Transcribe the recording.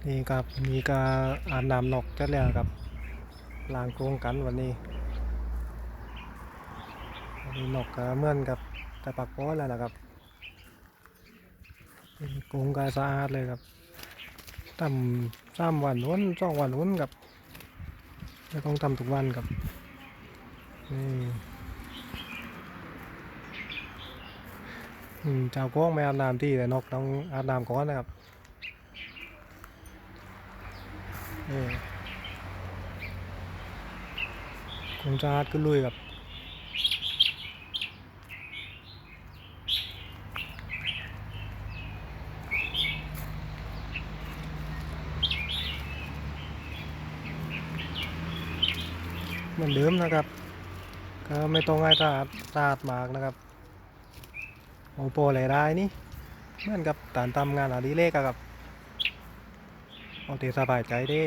ນີ້ຄັບ ນີ້ກະອາບນ້ຳນົກຈັກແລ້ວຄັບ ລ້າງກົງກັນວັນນີ້. ອັນນີ້ນົກກະເໝືອນກັບຈະພັກຜ່ອນແລ້ວລະຄັບ. ກົງກະສະອາດເລີຍຄັບ ທຳສາມວັນຫົນ ສອງວັນຫົນຄັບ ແຕ່ຕ້ອງທຳທຸກວັນຄັບ. ນີ້ ອືມ ເຈົ້າຂອງໄປອາບນ້ຳທີ່ ແຕ່ນົກຕ້ອງອາບນ້ຳກ່ອນນະຄັບ. ນີ້ ກົງສະອາດຂຶ້ນລຸຍຄັບ. ເໝືອນເດີມນະຄັບ ກະໄມ່ຕ້ອງໃຫ້ສະອາດ ສະອາດມາກນະຄັບ. ໂອ ພໍລາຍໄດ້ນີ້ ເໝືອນກັບການທຳງານອະດິເລກອະຄັບ ເອົາແຕ່ສະບາຍໃຈເດ້.